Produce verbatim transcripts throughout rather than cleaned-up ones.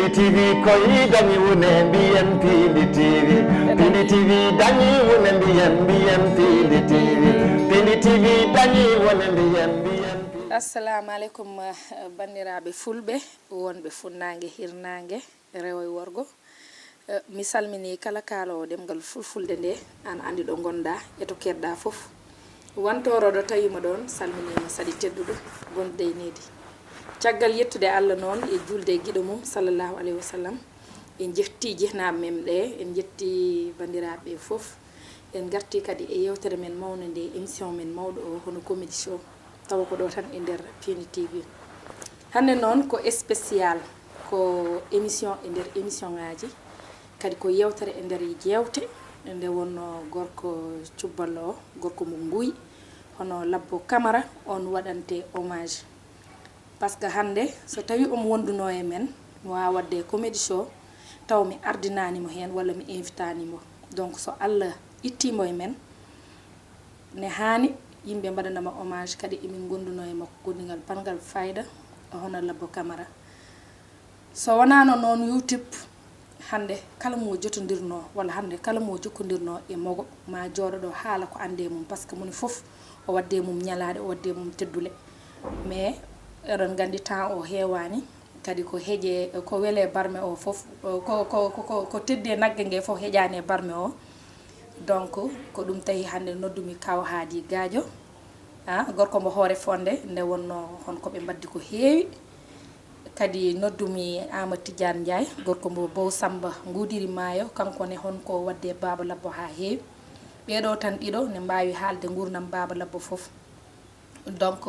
Pindi T V koy dañi wune mbiyen Pindi T V. Pindi T V dañi wune mbiyen mbiyen Pindi T V. Pindi T V dañi wune mbiyen mbiyen Pindi. Assalamu aleykum, eh, banndiraaɓe fulɓe wonɓe funnaange, hirnaange, rewo e worgo. Eh, mi salminii kala kaaloowo ɗemngal fulfulde nde, aan anndi ɗo ngonɗaa e to keedɗaa fof. Wantooro ɗo tawiima ɗoon, salminiima saɗi tedduɗo, gonɗo e needi. Caggal yettude Allah noon e juulde e giɗo mum, sallallahu alayhi wa sallam, en njettii jehnaaɓe men ɓe, en njettii banndiraaɓe ɓe fof. En ngartii kadi e yeewtere men mawnde nde, émission men mawɗo o, hono Comedy Show, tawa ko ɗo tan e nder Pindi T V. Hannde noon ko spécial, ko émission e nder émission ŋaaji, kadi ko yeewtere e nder jeewte, nde wonnoo gorko cubballo o, gorko mo Nguy, hono Labbo Camara, on waɗante hommage. Par ce que hannde, so tawii omo wonduno e men, mi waawaa waɗde Comedy Show, taw mi ardinaani mo heen walla mi invitaani mo. Donc, so Allah ittii mo e men, ne haani yimɓe mbaɗana mo hommage, kadi emin ngonduno e makko gondigal balngal fayda, hono Labbo Camara. So wonaano noon YouTube, hannde kala mo jotondirnoo, walla hannde kala mo jokkondirnoo e mogo, ma jooɗo ɗo haala ko annde mum, par ce que moni fof o waɗde mum ñalaaɗe, o waɗde mum teddule. Mais eɗon nganndi temps o heewaani, kadi ko heƴe, ko wele barme o fof, ko, ko, ko, ko, ko tedde nagge nge fof heƴaani e barme o. Donc, ko ɗum tawi hannde noddumi Kaw Haadi Gaajo, ah, gorko mbo Hoore Fonde, nde wonnoo hon ko ɓe mbaddi ko heewi. Kadi noddumi Aamadu Tijaan Njaay, gorko mbo Bow Samba Nguudiri Maayo, kanko ne hon ko waɗde Baaba Labbo haa heewi. Ɓeeɗo tan ɗiɗo ne mbaawi haalde nguurndam Baaba Labbo fof. Donc,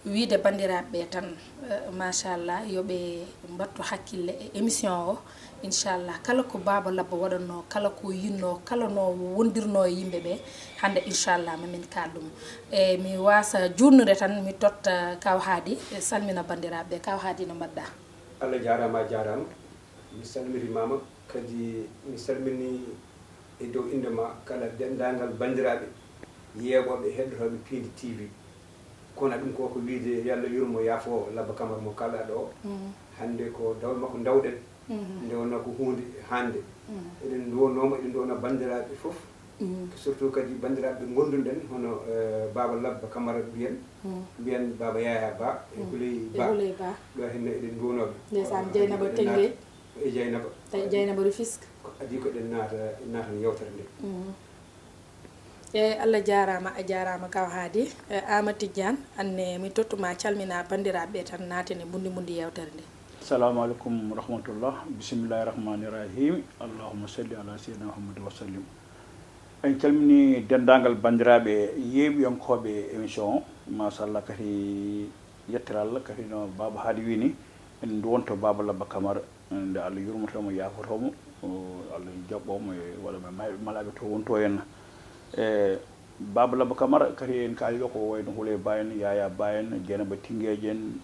wiide banndiraaɓe ɓe tan, eh, machallah, yo ɓe mbattu hakkille e émission o. Inchallah, kala ko Baaba Labbo waɗannoo, kala ko yinnoo, kala no wondirnoo e yimɓe ɓe, hannde inchallah ma min kaal ɗum. E mi waasa juutnude tan, mi totta Kaw Haadi, e salmina banndiraaɓe ɓe. Kaw Haadi, no mbaɗɗaa? Allah jaaraama, a jaaraama. Mi salminiima, kadi mi salminii e dow innde ma kala denndaangal banndiraaɓe yeeɓooɓe, heɗotooɓe Pindi T V. Kono ɗum ko, ko wiyde yo Allah yurmo, yaafo Labba Kamara mo kaalɗaa ɗo. Mhm. Hannde ko dawol makko ndawɗen. Mhm. Nde wonnoo ko huunde hannde. Mhm. Eɗen nduwanooma, eɗen nduwana banndiraaɓe fof. Mhm. Surtout kadi banndiraaɓe ɓe ngondunɗen, hono, eh, Baaba Labba Kamara mbiyen, mhm, mbiyen Baaba Yaya Ba, e, mhm, Huley, e Ba. Huley Ba. Ɗo henne eɗen nduwanooɓe. Ndeysaan, kono Jeynaba eɗen Tengey. Naata, e Jeynaba. Tawi Jeynaba Rufisque. Ko adii ko eɗen naata, naatan yewtere nde. Mhm. E Allah jaaraama, a jaaraama Kaw Haadi. E Aamadu Tijjaan, aan ne mi tottu ma calmina banndiraaɓe ɓe tan naaten e mbundi mbundi yewtere nde. Assalamu aleykum wa rahmatullah. Bismillahi rahmani rahim. Allahumma salli ala sayyidina Muhammad wa sallim. En calmini denndaangal banndiraaɓe yeeɓiyankooɓe émission o. Machallah, kadi yettere Allah, kadi no Baaba Haadi wii ni, en nduwonto Baaba Labba Kamara, nde Allah yurmoto mo, yaafoto mo, o, Allah jaɓɓo mo e walla mo e mayɓe malaaɓe to wonto en. E, Baaba Labba Kamara, kadi en kaali ɗo ko wayno Huley Ba en, Yaya Ba en, Jeynaba Tingeeje en,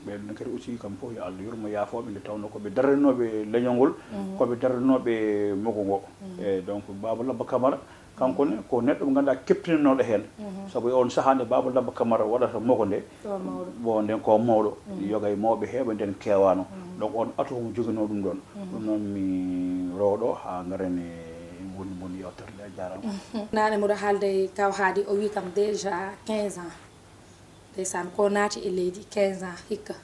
ɓen kadi aussi kam fof yo Allah yurmo, yaafo ɓe, nde tawno ko ɓe daraniiɓe leñol ngol, mhm, ko ɓe daraniiɓe mogo ngo. Mhm. E, donc, Baaba Labba Kamara, kanko ne, ko neɗɗo mo ngannduɗaa keptinanooɗo heen. Mhm. Sabu e on sahaa nde Baaba Labba Kamara waɗata mogo nde, ko mawɗo. Bon, nden ko mawɗo, mhm, yoga e mawɓe heewɓe nden keewaano. Mhm. Donc, on atout omo joginoo ɗum ɗoon. Mhm. Ɗum noon mi rewɗo haa ngaren e ngonndi mon yewtere nde, a jaaraama. Mhm. Naane mboɗo haalde e Kaw Haadi, o wii kam déjà quinze ans. Ndeysaan, ko naati e leydi quinze ans hikka.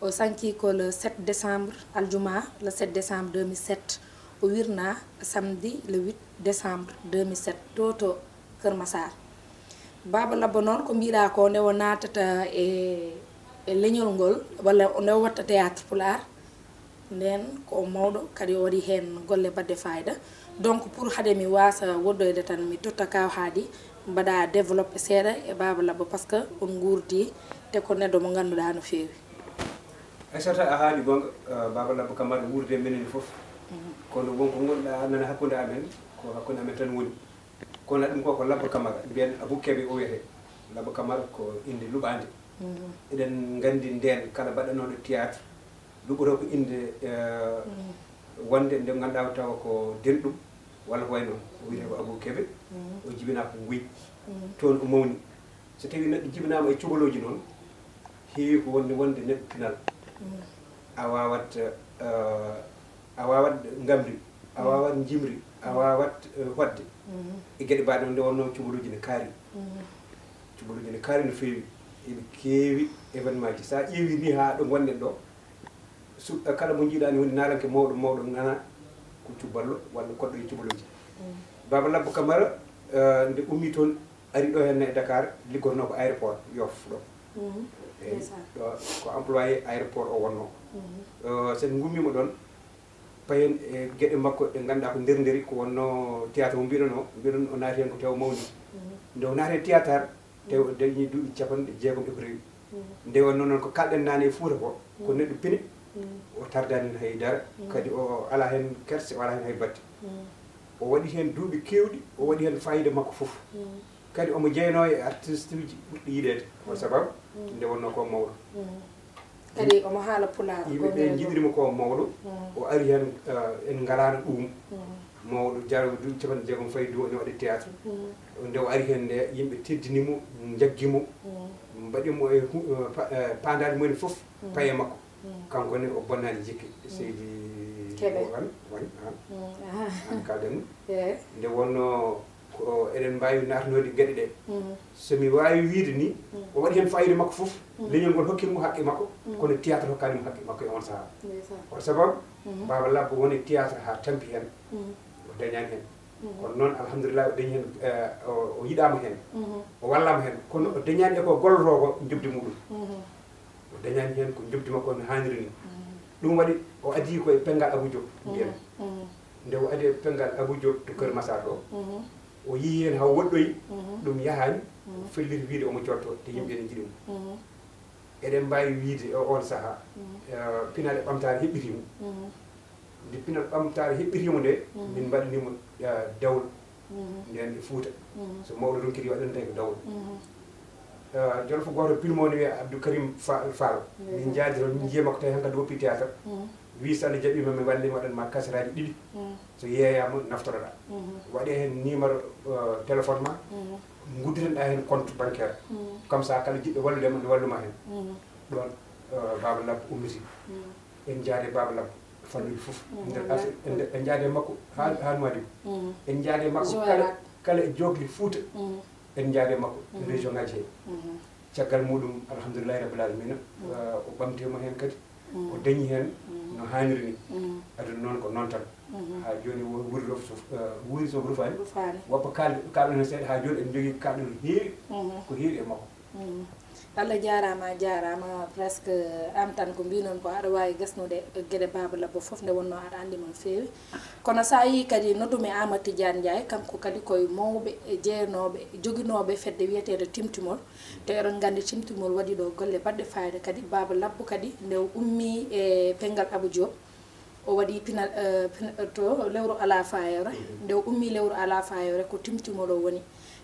O sanki ko le sept décembre, aljuma, le sept décembre deux mille sept. O wirna samedi le huit décembre deux mille sept, to, to Kër Massar. Baaba Labba noon, ko mbiɗa ko, nde o naatata e, e leñol ngol, walla nde o watta théâtre Pulaar, nden ko mawɗo, kadi o waɗi heen golle baɗɗe fayida. Donc, pour hade mi waasa woɗɗoyde tan, mi totta Kaw Haadi, mbaɗa développé seeɗa e Baaba Labba, par ce que on nguurdi, te ko neɗɗo mo ngannduɗaa no feewi. Aissata, a haali goonga, eh, Baaba Labba Kamara wuurde menen fof. Mhm. Kono won ko ngonnduɗaa nana hakkunde amen, ko hakkunde amen tan woni. Kono ɗum ko, ko Labba Kamara, mbiyen Abou Kébé o wiyetee. Labba Kamara ko innde luɓaande. Mhm. Eɗen nganndi ndeen kala baɗanooɗo théâtre, luɓotoo ko innde, eh, mhm, wonde nde ngannduɗaa tawa ko denɗum, walla ko wayi noon. O wiyetee ko Abou Kébé, mhm, o jibinaa ko Nguy. Mhm. Toon o mawni. So tawii neɗɗo jibinaama e cukalooji noon, heewi ko wonde, wonde neɗɗo pinal. Mhm. A waawat, eh, Eh, a waawat ngamri, a waawat njimri, a waawat eh, hoɗde. E geɗe mbaɗe noon, nde wonnoo cubalooji ne kaari. Cubalooji ne kaari no feewi, ene keewi événement ji. So a ƴeewi ni haa ɗo ngonɗen ɗo, su- eh, kala mo njiiɗaa ni woni naaranke mawɗo mawɗo ngana ko cuballo walla koɗɗo e cubalooji. Baaba Labbo Kamara, eh, nde ummi toon, ari ɗo henne e Dakar, liggotnoo ko aéroport Yoff ɗo. Eyi, ɗo ko employé aéroport o wonnoo. Eh, so en ngummiima ɗoon, payen e geɗe makko ɗe ngannduɗaa ko nder nderi, ko wonnoo théâtre mo mbiɗon o, mbiɗon o naati heen ko tew mawni. Nde o naati e théâtre, tew o dañi duuɓi capanɗe jeegom e ko rewi. Nde wonnoo noon ko kalɗen naane e Fuuta ko, ko neɗɗo pine, o tardaani heen hay dara, kadi o alaa heen kerse, o alaa heen hay batte. O waɗi heen duuɓi keewɗi, o waɗi heen faayiida makko fof. Kadi omo jeynoo e artiste uji ɓurɗi yiɗeede, on sababu nde wonnoo ko mawɗo. Kadi omo haala pulaar. Yimɓe ɓe njiɗiri mo ko mawɗo, o ari heen, eh, en ngalaano ɗum. Mawɗo jaroo duuɓi capanɗe jeegom fayi dow ene waɗi théâtre. Nde o ari heen nde, yimɓe teddini mo, njaggi mo, mbaɗi mo e hu- eh, pa- eh, paandaali mumen fof paye makko. Kanko ne o bonnaani jikke. Seydi Keɓe. An, wani, an. An kalden. Nde wonnoo ko eɗen mbaawi naatnoyde geɗe ɗe. So mi waawi wiyde ni, o waɗi heen faayiida makko fof. Leñol ngol hokkii mo haqqe makko, kono théâtre hokkaani mo haqqe makko e on sahaa. On sababu, Baaba Labbo woni théâtre haa tampi heen, o dañaani heen. Kono noon, alhamdulillah, o dañi heen, eh, o o yiɗaama heen, o wallaama heen, kono o dañaani e ko gollotoo ko njoɓdi muɗum. O dañaani heen ko njoɓdi makko no haaniri ni. Ɗum waɗi o adii ko e penngal Abou Diop mbiyen. Nde o adi e penngal Abou Diop to Kër Massar ɗo, o yii heen haw woɗɗoyi, ɗum yahaani, o felliti wiyde omo jotto, te yimɓe ene njiɗi mo. Eɗen mbaawi wiyde e oon sahaa, eh, pinal e ɓamtaare heɓɓitii mo. Nde pinal ɓamtaare heɓɓitii mo nde, min mbaɗanii mo, eh, dawol. Ndeen e Fuuta. So mawɗo ronkiri waɗande ko dawol. Eh, jolfo gooto pilmo ne wiyee Abdou Karim Fa- Fall. Min njaadi toon, min njiya makko tawi hankadi woppi théâtre. Wii so Allah jaɓiima mi walle mi waɗan ma kasetaaji ɗiɗi. So yeeyaama naftoroɗaa. Waɗee heen numéro, eh, téléphone ma. Ngudditen ɗaa heen compte bancaire. Comme ça kala jiɗɗo wallude ma ne walluma heen. Ɗoon, eh, Baaba Labbo ummiti. En njaade Baaba Labbo. Fannuuji fof. Nder Afrik, en njaade makko haa, haa Nouadhibou. En njaade makko kala, kala e jookli Fuuta. En njaade makko e région ngaji he. Caggal muɗum, alhamdulillahi rabbil alamina, o ɓamti mo heen kadi. O dañi heen no haaniri ni. Aduna noon ko noon tan. Haa jooni o wuuri ɗo fof, wuuri so rufaani. Rufaani. Woppa kaalɗe, kaalɗen heen seeɗa, haa jooni en njogii kaalɗe no heewi, ko heewi e makko. Allah jaaraama, a jaaraama. Presque aan tan ko mbiy-non ko aɗa waawi gasnude geɗe Baaba Labbo fof, nde wonnoo aɗa anndi mo no feewi. Kono so a yii kadi noddumi Aamadu Tijaan Njaay, kanko kadi ko e mawɓe e jeyanooɓe, joginooɓe fedde wiyeteende Timtimol. Te eɗon nganndi Timtimol waɗi ɗo golle baɗɗe faayiida kadi. Baaba Labbo kadi nde o ummii e penngal Abou Diop, o waɗi pinal, eh, pin- to lewru alaa faayoore. Nde o ummii lewru alaa faayoore ko Timtimol o woni.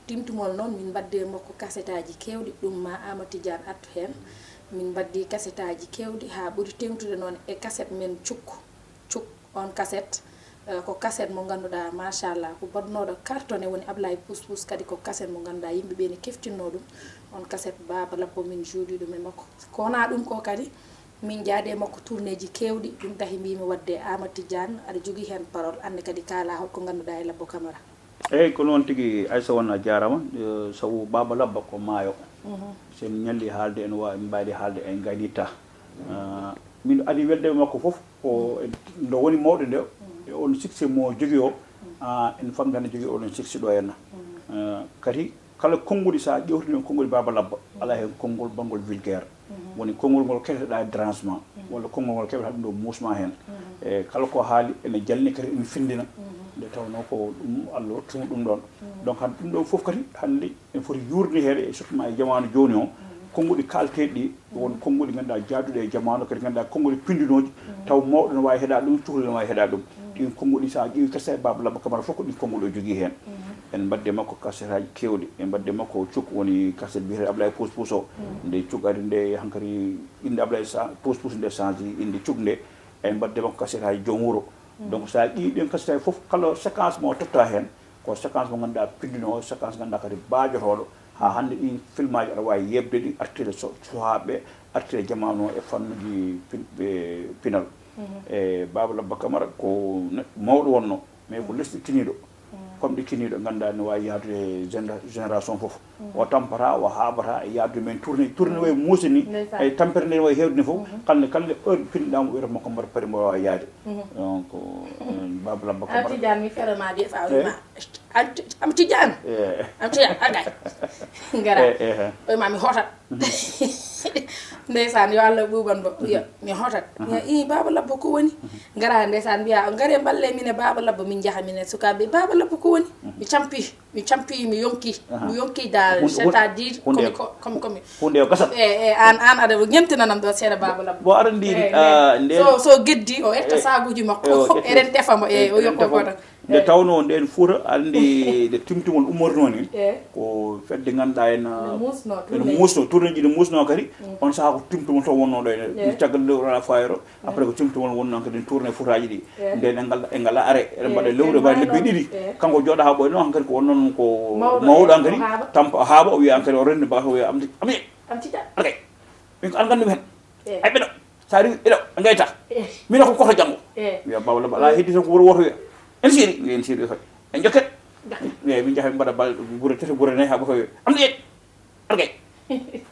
Timtimol noon min mbaɗdi e makko kasetaaji keewɗi, ɗum ma Aamadu Tijaan artu heen. Min mbaɗdi kasetaaji keewɗi haa ɓuri teeŋtude noon e kaset men Cuk. Cuk, oon kaset, eh, ko kaset mo ngannduɗaa machallah ko baɗnooɗo cartonné, woni Ablaye Pouspous, kadi ko kaset mo ngannduɗaa yimɓe ɓe ne keftinno ɗum. Oon kaset Baaba Labbo min njooɗii ɗum e makko. Ko wonaa ɗum ko kadi, min njaadi e makko tournéeji keewɗi, ɗum tahi mbiymi waɗde Aamadu Tijaan aɗa jogii heen parole, aan ne kadi kaalaa hol ko ngannduɗaa e Labbo Camara. Eeyi, ko noon tigi, Aissa, won a jaaraama, eh, sabu Baaba Labbo ko maayo. So en ñalli haalde, en wa- en mbaadi haalde, en ngaynitta. Ah, min adi welde makko fof, o, e, ndo woni mawɗo nde, e on succès mo jogii o, ah, en famde hannde jogii oɗon succès ɗo henna. Ah, kadi kala konngudi, so a ƴeewtii noon konngudi Baaba Labbo, alaa heen konngol banngol vulgaire. Woni konngol ngol keɗotoɗaa e dérangement, walla konngol ngol keɓataa ɗum ɗo muusma heen. E kala ko haali ene jalni kadi ene findina. Nde tawnoo ko ɗum Allah rokki mo ɗum ɗoon. Donc hannde ɗum ɗoon fof kadi hannde ene foti yuurde heede, e surtout ma e jamaanu jooni o. Konngudi kaalteeɗi ɗi, won konngudi ngannduɗaa jaaduɗi e jamaanu, kadi ngannduɗaa konngudi pindinooji, taw mawɗo ne waawi heɗaade ɗum, cukalel ne waawi heɗaade ɗum. Ɗiin konngudi, so a ƴeewi kaset Baaba Labbo Camara fof, ko ɗiin konngudi o jogii heen. En mbaɗde makko kasetaaji keewɗi, en mbaɗde makko Cuk, woni kaset biyeteeɗo Ablaye Pouspous o. Nde Cuk ari nde, hankadi innde Ablaye Sa- Pouspous nde change innde Cuk nde. En mbaɗde makko kasetaaji Joom Wuro. Donc so a ƴeewi ɗiin kasetaaji fof, kala séquence mo totta heen, ko séquence mo ngannduɗaa pindinoowo, séquence ngannduɗaa kadi baajotooɗo. Haa hannde ɗiin filmaaji aɗa waawi yeeɓde ɗi, artire so- suhaaɓe, artire jamaanu o e fannuuji pin- ɓe pinal. E Baaba Labba Kamara ko neɗɗo mawɗo wonno, mais ko lesɗi kiniiɗo. Comme ɗi kiniiɗo, nganndaa, ne waawi yahdude e généra-, génération fof. O tampata, o haaɓata e yahdude men tourné. Tourné wayi muusi ni, e tampere nde wayi heewde ni fof. Kalde, kalde heure pinɗaamo, wiyata mo ko mbaɗa pari mbo waawi yahde. Donc, eh, Baaba Labba ko mbaɗa. Tidiane, mi ferma de, sa wima. Am Tidiane. Am Tidiane, agay. Ngara. Oy ma mi hotat. Ndeysaan, yo Allah ɓuuɓan mo. Yo, mi hotat. Mi wiya, "Ii, Baaba Labba ko woni?" Ngara, ndeysaan, mbiya, "Ngare mballe min e Baaba Labba, min njaha min e sukaaɓe. Baaba Labba ko woni?" Mi campi, mi campi, mi yonki. Mi yonki daal, c'est-à-dire, komi, komi, komi. Hunde o gasat. E, e, an, an aɗa ñemtinanam ɗo seeɗa Baaba Labba. Bo aɗa ndi, ah, nde so, so geddi, o etta saaguji makko, eɗen tefa mo, e, o yokko goto. Nde tawnoo ndeen Fuuta, aɗa anndi nde Timtimol ummorinoo ni, ko fedde ngannduɗaa en, ene muusnoo, tournéeji ne muusnoo kadi. On sahaa ko Timtimol tan wonnoo ɗo ene, caggal lewru alaa fayre o, après ko Timtimol wonnoo kadi tourné Fuutaaji ɗi. Ndeen en ngal, en ngalaa arrêt, eɗen mbaɗa lewru e mbaɗa lebbi ɗiɗi. Kanko jooɗa haa ɓooy noon, hankadi ko wonnoo ko mawɗo hankadi, tampa haaɓa, o wiya hankadi o renndi baasa, o wiya am de, am de, am de kay. Min ko an nganndumi heen. Ay ɓeɗo, sa ari ɓeɗo, ɓe ngayta. Mina ko koto janngo. Wiya Baaba Labba, ala heddi tan ko wuro woto wiya. En seeri, wiya en seeri wiya en jokket. Wiya min njaha min mbaɗa bal gure tati, gure nayi, haa ɓoto wiya. Am de, argay.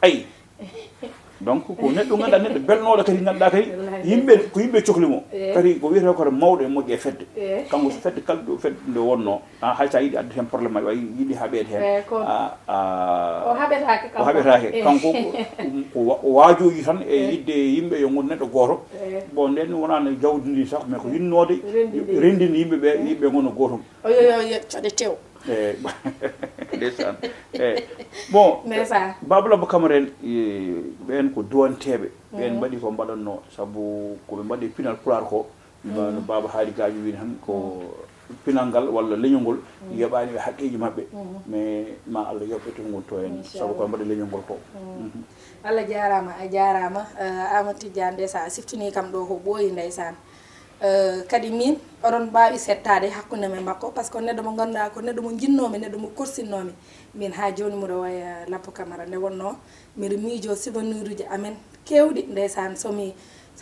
Ayi. Donc, ko neɗɗo ngannduɗaa, neɗɗo belnooɗo kadi, ngannduɗaa kadi, yimɓe, ko yimɓe cokli mo. Kadi ko wiyetee ko mawɗo e moƴƴo e fedde. Kanko so fedde kala ɗo fedde nde wonnoo, ah, hay so a yiɗi addude heen problème, a yiɗi haɓeede heen. A, a, o haɓetaake kanko. O haɓetaake. Kanko ko, ko wa-, o waajooji tan e yiɗde yimɓe yo ngon neɗɗo gooto. Bon, ndeen wonaa no jawdi ndi sax, mais ko yinnoode renndinde yimɓe ɓe, yimɓe ngona gootum. O yo, yo, yo, coɗe tew. Eyi, ndeysaan. Eyi. Bon, Baaba Labba Kamara en, e, ɓeen ko duwanteeɓe. Ɓeen mbaɗi ko mbaɗatnoo, sabu ko ɓe mbaɗi pinal Pulaar ko, no Baaba Haali Gaajo wii tan, ko pinal ngal walla leñol ngol yoɓaani ɓe haqqeeji maɓɓe. Mais ma Allah yoɓ ɓe tongol to en, sabu ko ɓe mbaɗi leñol ngol ko. Allah jaaraama, a jaaraama, eh, Amadou Tidiane, ndeysaan, a siftinii kam ɗo ko ɓooyi, ndeysaan. Eh, kadi min, oɗon mbaawi settaade hakkunde men makko, par ce que neɗɗo mo ngannduɗaa ko neɗɗo mo njinnoomi, neɗɗo mo korsinnoomi. Min haa jooni mboɗo waya Labba Kamara, nde wonnoo mbiɗo miijoo souvenir uji amen keewɗi, ndeysaan, so mi,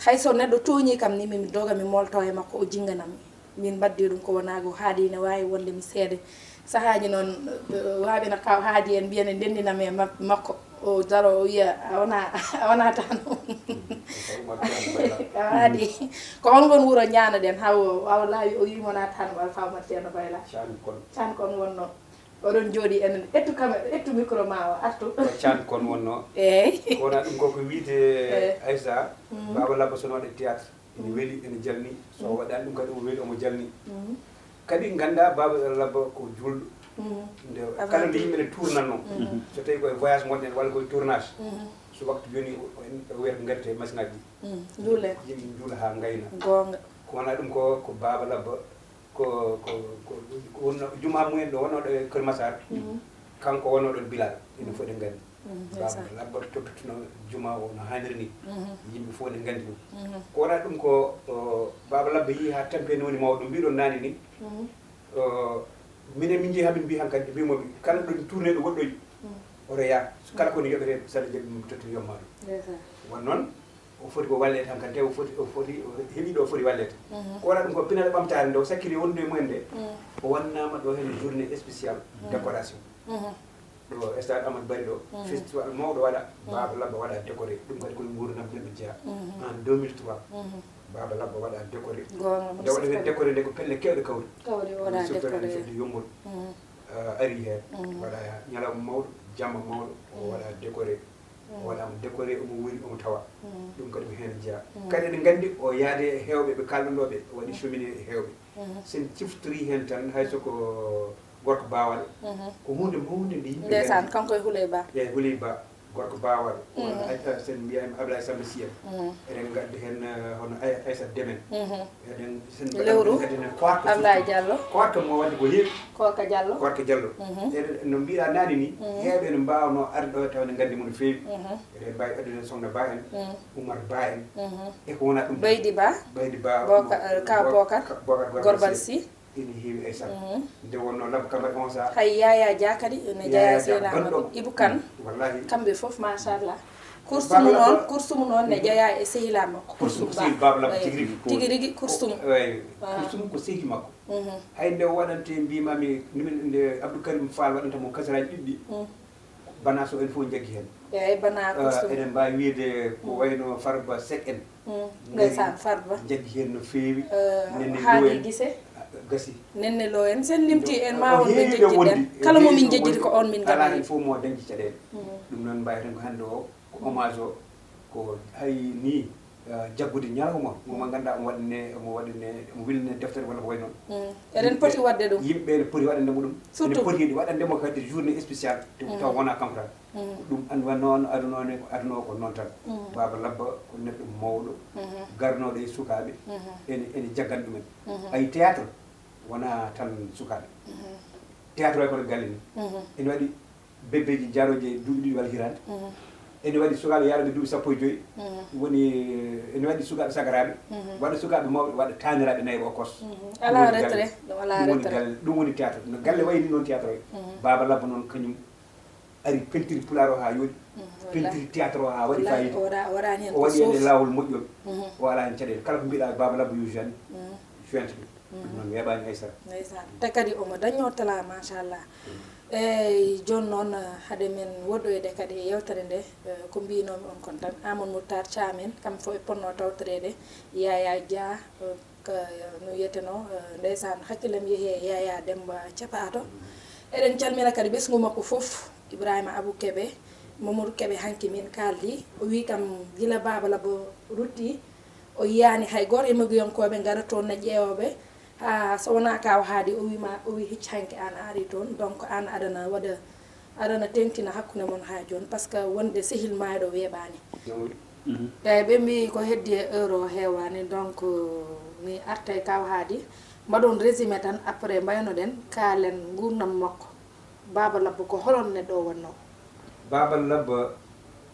hay so neɗɗo tooñii kam ni, min mi doga mi mooltoo e makko, o jinnganam mi. Min mbaɗdi ɗum ko wonaa ko haadi, ene waawi wonde mi seede. Sahaaji noon, eh, waawi na kaw haadi en mbiya ne ndenndina mi e ma-, makko. O daro, o wiya, "A wonaa, a wonaa tan." A haadi. Ko hol ngol wuro ñaanoɗen, haw, haw laawi o wiimo na tan, wal faw ma Ceerno Bayla. Can kon. Can kon wonnoo. Oɗon jooɗi enen, ettu kam, ettu micro ma o, artu. Ko can kon wonnoo. Eey. Ko wonaa ɗum ko ko wiide Aïssa, Baaba Labba sonooɗo théâtre. Ene weli, ene jalni. So o waɗaani ɗum kadi, omo weli, omo jalni. Kadi nganndaa Baaba Labba ko juulɗo. Nde kala nde yimɓe ne tournatnoo, so tawii ko e voyage ngonɗen walla ko e tournage, so waktu jooni o, o, o wiyata ngartee machine aji ɗi. Njuule. Yimɓe njuula haa ngayna. Goonga. Ko wonaa ɗum ko, ko Baaba Labba, ko, ko, ko, ko wonnoo jumaa mumen ɗo wonnoo ɗo e Kër Massar. Kanko wonnoo ɗon Bilal, enen fof eɗen nganndi. Baaba Labba toppitino jumaa o no haaniri ni. Yimɓe fof ene nganndi ɗum. Ko wonaa ɗum ko, o, Baaba Labba yii haa tampi heen woni mawɗo, mbiɗon naane ni. O, minen min njehi haa min mbii hankadi, mbii mo kala ɗo tourné ɗo woɗɗoyi, oto yaa. So kala ko ne yoɓetee, so Allah jaɓi, min totti yomma ɗum. Won noon, o foti ko walleede hankadi, te o foti, o foti, o heɓii ɗo o foti walleede. Ko wonaa ɗum ko pinal ɓamtaare nde o sakkiri wondude e mumen nde, o wannaama ɗo heen journée spéciale décoration. Ɗo stade Amadou Barry ɗo, festival mawɗo waɗa, Baaba Labba waɗa décoré. Ɗum kadi ko e nguurndam neɗɗo jeyaa. En deux mille trois, Baaba Labba waɗa décoré. Goonga, nde waɗa heen décoré nde ko pelle keewɗe kawri. Kawri o waɗa décoré. Fedde Yommbol, eh, ari heen. Waɗa ñalawma mawɗo, jamma mawɗo, o waɗa décoré. O waɗaama décoré, omo wuuri, omo tawa. Ɗum kadi ko heen jeyaa. Kadi eɗen nganndi o yaade e heewɓe, ɓe kaalɗunooɓe, o waɗi cheminé e heewɓe. Sen ciftori heen tan, hay so ko gorko baawal, ko huunde mawnde nde yimɓe nganndi. Ndeysaan, kanko e Huley Ba. Eyi, Huley Ba, gorko baawal. Walla Ay-, sen mbiya en Ablaye Samba Sy en. Eɗen ngaddi heen, eh, hono Ay-, Aysata Demen. Eɗen, sen mbiya lewru, eɗen ngaddi heen Koorka Ablaye Diallo. Koorka mo waɗde ko heewi. Koorka Diallo. Koorka Diallo. Eɗen, no mbiɗa naane ni, heewɓe ene mbaawnoo arde ɗo tawa ene nganndi mo no feewi. Eɗen mbaawi addude heen Sokhna Ba en, Oumar Ba en. E ko wonaa ɗum tan. Baydi Ba. Baydi Ba, Boka-, eh, Ka Bokar, Ka Bokar Gorbal Sy. Ene heewi, Aysata. Nde wonnoo Labba Kamara on sahaa. Hay Yaya Dia kadi, ene jeyaa Seyna Amadou, Ibou Kane. Wallahi. Kamɓe fof, machallah. Kursumu noon, kursumu noon ne jeyaa e sehilaa makko. Kursumu ko sehil Baaba Labba tigi rigi. Tigi rigi kursumu. Eyi, kursumu ko sehil makko. Hay nde o waɗante mbimami numen nde Abdou Karim Fall waɗanta mo kasaraaji ɗiɗɗi. Bana so en fof jaggi heen. Eyi, bana kursumu. Eɗen mbaawi wiyde ko wayno Farba Seck en. Ndeysaan, Farba. Jaggi heen no feewi. Nenne Haali Gise. Gasi. Nenne Lo en, sen limti en ma won ɓe jejjiɗen. Kala mo min jejjiti ko on min gaɗa heen. Fof mo dañji caɗeele. Ɗum noon mbawi tan ko hannde o ko hommage o ko hay ni jaggude ñalawma mo ma ganduɗa omo waɗane omo waɗane omo wilane deftere walla ko way noon. Eɗen poti waɗde ɗum. Yimɓe ne poti waɗande mo ɗum. Surtout ne poti waɗande mo kadi journée spéciale. Taw wona kanko tan. Ɗum an wa noon aduna o ne ko aduna o ko noon tan. Baaba Labba ko neɗɗo mawɗo garnoɗo e sukaɓe. Ene ene jaggan ɗumen. Ayi théâtre wona tan sukaɓe. Théâtre way kono galle ni. Ene waɗi bebbeji jaroji e duuɓi ɗiɗi walla hirande. Ene waɗi sukaɓe yaroɓe duuɓi sappo e joyyi. Woni ene waɗi sukaɓe sagaraɓe. Waɗa sukaɓe mawɓe waɗa taniraɓe nayɓe o kos. Ala retrait. Ɗum woni galle. Ɗum woni théâtre no galle wayni noon théâtre way. Baaba Labba noon kañum ari pentiri pulaar o haa yooɗi. Pentiri théâtre o haa waɗi fayida. O waɗi heen laawol moƴƴol. O alaa heen caɗeele kala ko mbiɗa Baaba Labba yo jani. Jointe ɗum. Ɗum noon weeɓaani hay sara. Ndeysaan. Te kadi omo daññoo talaa machallah. Eyi jooni noon hade men woɗɗoyde kadi e yewtere nde ko mbinoomi on kon tan Amadou Moutar Thiam en kam fof e ponno tawtoreede Yaya Dia. Ka no wiyeteno ndeysaan hakkillam yehi e Yaya Demba Capato. Eɗen calmina kadi ɓesngu makko fof Ibrahima Abou Kebe, Mamadou Kebe hanki min kaldi o wi kam gila Baaba Labba rutti o yiyani hay goto e mogiyankoɓe gara toon na ƴeewoɓe ha so wona kaw haadi o wima o wi hecci hanki an a ari toon donc an aɗana waɗa aɗana tentina hakkunde mon ha joni par ce que wonde sehil mayɗo weeɓani. Eyyi ɓe mbi ko heddi e heure o hewani donc mi artay kaw haadi mbaɗon résumé tan après mbaynoɗen kaalen gurdam makko. Baaba Labba ko holon neɗɗo o wonno? Baaba Labba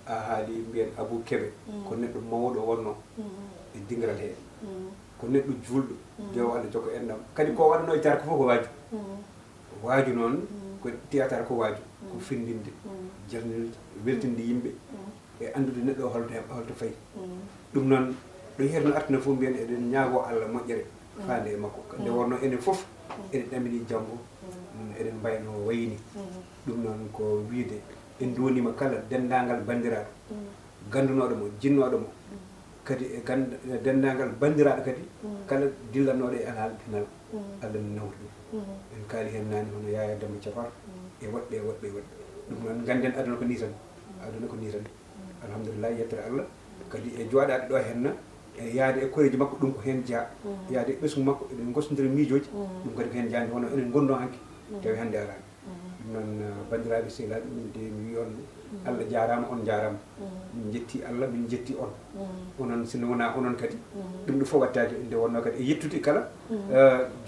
a haali mbiyen Abou Kebe ko neɗɗo mawɗo wonno e dingiral he ko neɗɗo julɗo dewo Allah jokko enɗam kadi ko waɗano e jarko fof ko waaju. Waaju noon ko théâtre ko waaju ko findinde jalninde weltinde yimɓe e anndude neɗɗo o holto heɓ holto fayi. Ɗum noon ɗo yeeto no artina fof mbiyen eɗen ñaago Allah moƴƴere faande e makko nde wonno enen fof eɗen ɗamini janngo eɗen mbayno wayini. Ɗum noon ko wiyde en nduwanima kala denndaangal banndiraaɗo gandunooɗo mo jinnooɗo mo kadi e gand denndaangal banndiraaɗo kadi kala dillanooɗo e alhaali pinal. Allah ne nawri ɗum. En kaali heen naane hono Yaya Demba Cafar e woɗɓe e woɗɓe e woɗɓe. Ɗum noon ngannden aduna ko nii tan. Aduna ko nii tan. Alhamdulillah yettere Allah kadi e jooɗaade ɗo henna e yaade e koreeji makko ɗum ko heen jeyaa. Yaade e ɓesngu makko eɗen ngosdondira miijooji. Ɗum kadi ko heen jeyaa nde wonno enen ngonno hanki tawi hannde araani. Ɗum noon banndiraaɓe sehilaaɓe min de mi wiy on Allah jaaraama on njaaraama. Min njetti Allah min njetti on. Onon sinno wonaa onon kadi ɗum ɗo fof wattaaki nde wonnoo kadi e yettude kala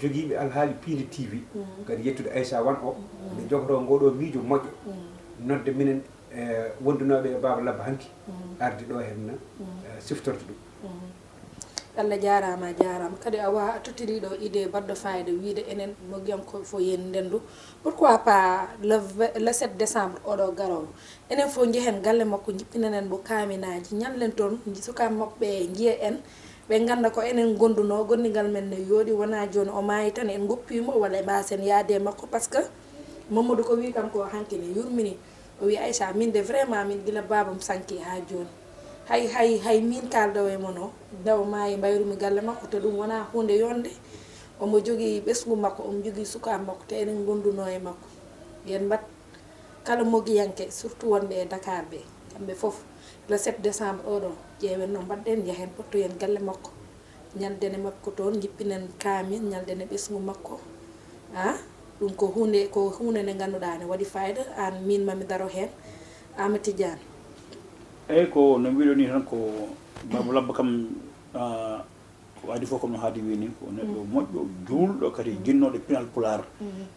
jogiiɓe alhaali piindi T V kadi yettude Aissa Wane o nde jogotoo ngoo ɗoo miijo moƴƴo nodde minen wondunooɓe e Baaba Labba hanki arde ɗo henna siftorde ɗum. Allah jaaraama a jaaraama kadi a wa a tottiri ɗo idée baɗɗo fayida wiide enen mogiyankoɓe fof yen ndendu pourquoi pas le le sept décembre oɗo garowo enen fof njehen galle makko jippinanen mo kaminaji ñallen toon sukaaɓe makko ɓe njiya en ɓe ngannda ko enen gonduno gondigal men ne yooɗi wona jooni o maayi tan en goppimo walla e mbasen yaade e makko par ce que Mamadou ko wi kam ko hanki ne yurmini. O wi Aissa min de vraiment min gila babam sanki ha joni hay hay hay min kaldowo e mon o nde o maayi mbayrumi galle makko te ɗum wona hunde yonde. Omo jogii ɓesngu makko omo jogii sukaaɓe makko te eɗen gonduno e makko. Yen mbat kala mogiyanke surtout wonɓe e Dakar ɓe kamɓe fof le sept décembre oɗo ƴeewen no mbaɗɗen yahen pottoyen galle makko. Ñaldene makko toon njippinen kaamin ñaldene ɓesngu makko. A ɗum ko huunde ko huunde nde ngannduɗaa ne waɗi fayida aan miin mami daro heen. Ama Tidiane. Eeyi ko no mbiɗo ni tan ko Baba Labba kam ko adi fof kono haadi wini ko neɗɗo moƴƴo juulɗo kadi jinnooɗo pinal pulaar.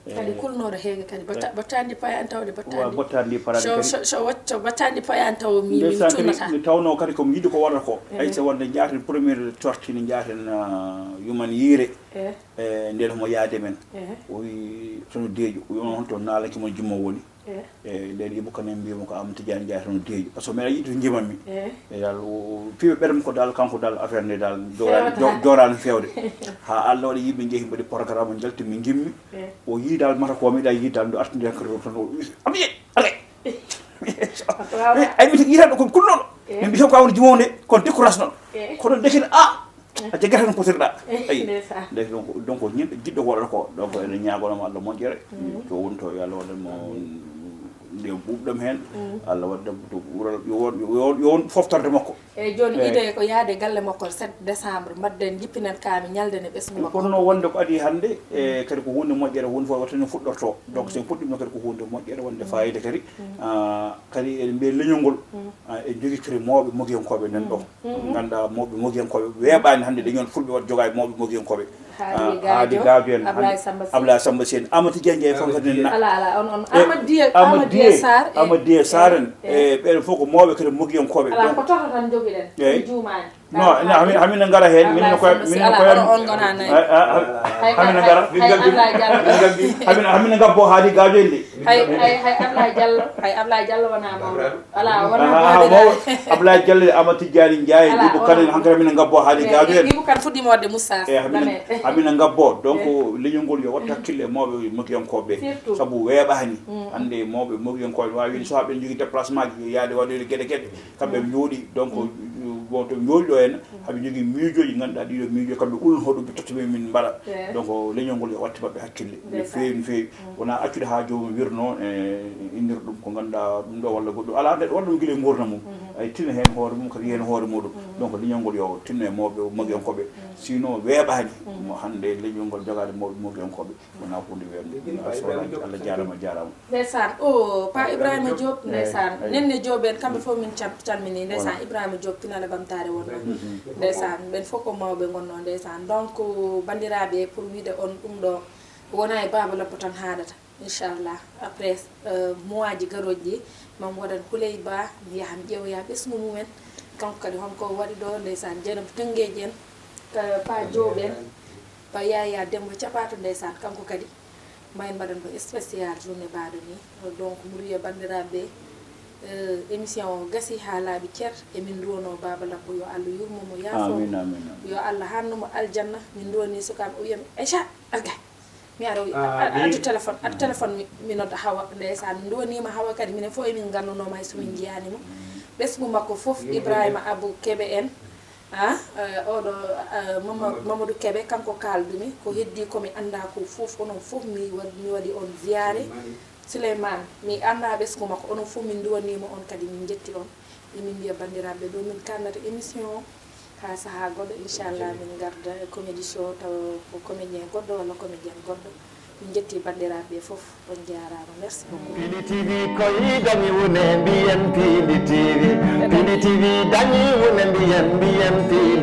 Kadi kulnooɗo heege kadi batta- battaandi payaani tawde battaandi bottaandi parade so- kadi so- so wacco battaandi payaani taw mi mi ndeysaan kadi cunnata mi tawnoo kadi komi yiɗi ko wonata ko ay so wonde njaaten premiére sortie ne njaaten yuman yiire e e nden homo yaade men ehe o wi sono deeƴo o wi on honto naalaki mon jimmo woni Eh. E nden Ibou Kane mbiyamo ko Amadou Tidiane Ndiaye toon Deeƴi, par ce que mbiɗa yiɗi to njimanmi. Eh. E dal o piiɓe ɓerɗe makko dal, kanko dal affaire nde dal jooraani, Fewata. Jo-, jooraani fewde. Ha Allah waɗi yimɓe njehi mbaɗi programme, njalti mi njimmi. Eh. O yii dal mata ko mi yiɗa yiide dal, ndo artindi hankadi o tan o wi, "Abdou Dieng, arrêt." Ay mi yiɗa ɗo ko kulloɗo. Eh. Min mbiyata ko awdi jimowo nde, kono décoration. Eh. Kono ndekina, ah, a jaggat tan potirɗa. Eh, ayi. Ndeysaan. Ndeke donc, donc ñin jiɗɗo ko waɗata ko. Donc ene ñaagonoma Allah moƴƴere. Mhm. To woni to yo Allah waɗan mo nde ɓuuɓɗam heen. Mhm. Allah waɗan mo to ɓural, yo won, yo won, yo won foftorde makko. Eyyi, jooni idée ko yaade galle makko le sept décembre, mbaɗden, jippinen kaami ñalde nde ɓesngu makko. Kono noon wonde ko adii hannde, e kadi ko huunde moƴƴere, huunde fof waɗata no fuɗɗortoo. Donc, so en puɗɗiima kadi ko huunde moƴƴere, wonde fayida kadi. Ah, kadi eɗen mbiya leñol ngol, ah, e jogii kadi mawɓe mogiyankooɓe nan ɗo. Ngannduɗaa mawɓe mogiyankooɓe weeɓaani hannde leñol fulɓe waɗa jogaa e mawɓe mogiyankooɓe. Haadi Gaajo en, Ablaye Samba Sy. Ablaye Samba Sy en, Amady Dieng Ndiaye fof kadi nan. Ala, ala, on, on, e, Amady Dieng, Amady Dieng Sarr, e, Amady Dieng Sarr en, e, ɓeɗen fof ko mawɓe kadi mogiyankooɓe. Ala, donc, ko toto tan jogiɗen, eyyi. Juumaani. Non, non, hamin, hamin ngara heen, min no koye, min no koye. Ala, on, on ngona nayi. Hamin ngara. Hay Ablaye Diallo. Hamin, hamin ngabbo Haadi Gaajo en de. Hay, hay, hay Ablaye Diallo, hay Ablaye Diallo wona mawɗo. Ala, wona. Ah, mawɗo. Ablaye Diallo, Amady Tidiane Ndiaye, ala, Ibou Kane, hankadi hamin ngabbo Haadi Gaajo en. Ibou Kane fuɗɗiima waɗde moustache. Eyyi, hamin, hamin ngabbo. Donc, leñol ngol yo waɗ hakkille e mawɓe mogiyankooɓe. Surtout. Sabu weeɓaani. Hannde mawɓe mogiyankooɓe waawi wiide so ɓe njogii déplacement ji, yo yaade waɗoyde geɗe geɗe. Kamɓe ɓe njooɗi, donc, bon, to ɓe njooɗi ɗo henne, haɓe njogii miijooji, ngannduɗaa ɗiɗo miijooji, kamɓe ulun hoɗo ɓe totti ɓe min mbaɗa. Donc, leñol ngol yo waɗtu maɓɓe hakkille. No feewi, no feewi. Wonaa accude haa joomum wirno, e innir ɗum ko ngannduɗaa ɗum ɗo walla goɗɗum. Alaa, neɗɗo waɗa ɗum gila e nguurndam mum. Ay, tina heen hoore mum, kadi heen hoore muɗum. Donc, leñol ngol yo tinno e mawɓe mogiyankooɓe. Sinon, weeɓaani mo hannde leñol ngol jogaade mawɓe mogiyankooɓe. Wonaa huunde weeɓnde. Allah jaaraama, jaaraama. Ndeysaan, o, Pa Ibrahima Diop, ndeysaan. Nenne Diop en, kamɓe fof min cal-, calminii. Ndeysaan, Ibrahima Diop, Pinal e Ɓamtaare wonnoo. Ndeysaan, ɓen fof ko mawɓe ngonnoo, ndeysaan. Donc, banndiraaɓe, pour wiide on ɗum ɗo, wonaa e Baaba Labbo tan haadata. Inchallah, après, euh, mois ji garooji ɗi, maa mi waɗan Houleye Ba, mi yaha mi ƴeewoya ɓesngu mumen. Kanko kadi, hol ko o waɗi ɗo, ndeysaan, Dieynaba Tëngéej en, ka Pa Diop en, Pa Yaya Demba Capato, ndeysaan, kanko kadi. Ma en mbaɗan ko spécial journée baɗo ni. Donc, mi wiya banndiraaɓe, eh, émission o gasi haa laaɓi cer. Emin nduwanoo Baaba Labbo, yo Allah yurmo mo, yaafo mo. Amiin, amiin, amiin. Yo Allah haannu mo aljanna. Min nduwanii sukaaɓe, o wiya mi, "Aïcha, arga." Mi ara, o wiya, "A-, a-, addu téléphone, addu téléphone, mi, mi nodda Hawa." Ndeysaan, mi nduwaniima Hawa kadi, minen fof emin nganndunooma hay so min njiyaani mo. Ɓesngu makko fof, Ibrahima Abou Kebe en. Ah, eh, oɗo, eh, Mama-, Mamadou Kebe, kanko kaaldumi. Ko heddi ko mi anndaa ko fof, onon fof mi wa-, mi waɗi on ziyaare. Souleymane, mi anndaa ɓesngu makko, onon fof min nduwaniima on kadi, min njetti on. Emin mbiya banndiraaɓe ɗo min kaannata émission o, haa sahaa goɗɗo, inchallah, min ngarda e comédie show, taw ko comédien goɗɗo walla comédienne goɗɗo. Min njetti banndiraaɓe fof, on njaaraama. Merci beaucoup. Pindi T V koy dañi wune mbiyen Pindi T V. Pindi T V dañi wune mbiyen, mbiyen Pindi.